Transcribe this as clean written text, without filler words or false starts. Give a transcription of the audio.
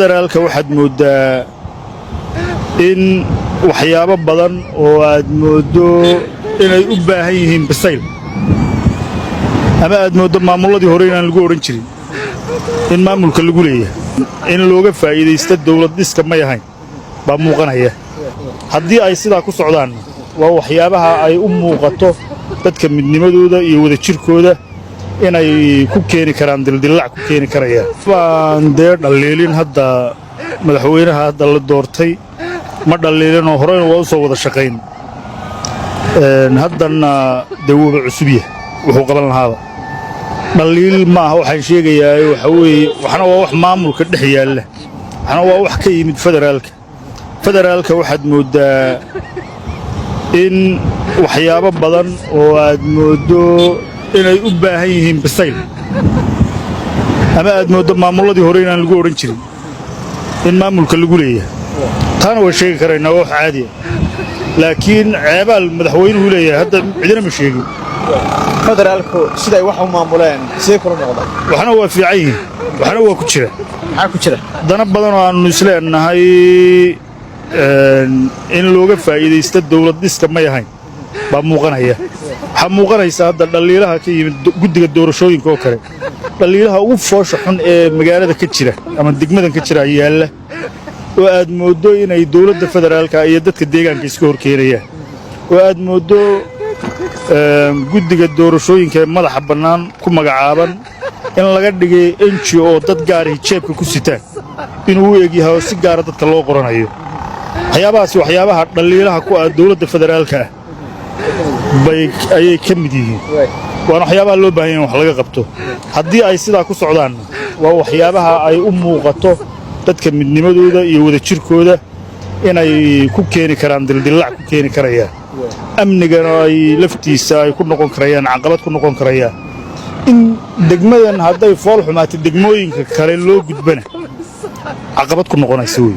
Federaalka waxaad mooddaa in waxyaabo badan oo aad mooddo inay u baahan yihiin bisayl, ama aad mooddo maamulladii hore inaan lagu odhan jirin in maamulka lagu leeyahay in looga faa'iidaysta dawlad dhiska may ahayn baa muuqanaya. Haddii ay sidaa ku socdaanna, waa waxyaabaha ay u muuqato dadka midnimadooda iyo wadajirkooda inay ku keeni karaan dildillac ku keeni karayaan. Baan dee dhaliilin hadda madaxweynaha hadda la doortay, ma dhaliilinoo horeyna waa u soo wada shaqayn. Haddanna dee wuuba cusub yahay, wuxuu qaban lahaaba dhaliil ma aha. Waxaan sheegayaa waxa weeye, waxna waa wax maamulka dhex yaalla, waxna waa wax ka yimid federaalka. Federaalka waxaad mooddaa in waxyaabo badan oo aad mooddo inay u baahan yihiin bisayl, ama aad mooddo maamulladii hore inaan lagu odhan jirin in maamulka lagu leeyahay, taana waa sheegi karaynaa, waa wax caadiya. Laakiin ceebaal madaxweynuhu leeyahay hadda cidina ma sheegin. Federaalku siday wax u maamuleen sidee kula noqday? Waxna waa fiican yihiin, waxna waa ku jira. Maxaa ku jira? Dana badan oo aannu isleenahay in looga faa'iidaysta dawlad dhiska may ahayn baa muuqanaya. Waxaa muuqanaysa hadda dhaliilaha ka yimid guddiga doorashooyinka oo kale, dhaliilaha ugu foosha xun ee magaalada ka jira ama degmadan ka jira yaalla, oo aad mooddo inay dawladda federaalka iyo dadka deegaanka iska hor keenayaan, oo aad mooddo guddiga doorashooyinka ee madaxa bannaan ku magacaaban in laga dhigay NGO oo dad gaarihi jeebka ku sitaan inuu u egyahay, oo si gaara dadka loo qoranayo. Waxyaabahaasi waxyaabaha dhaliilaha ku ah dawladda federaalka ah bay ayay ka mid yihiin, waana waxyaabaha loo baahan yahay in wax laga qabto. Haddii ay sidaa ku socdaanna, waa waxyaabaha ay u muuqato dadka midnimadooda iyo wadajirkooda inay ku keeni karaan dildillac ku keeni karayaan, amnigana ay laftiisa ay ku noqon karayaan caqabad ku noqon karayaan, in degmadan hadday fool xumaatay degmooyinka kale loo gudbana caqabad ku noqonaysa wey.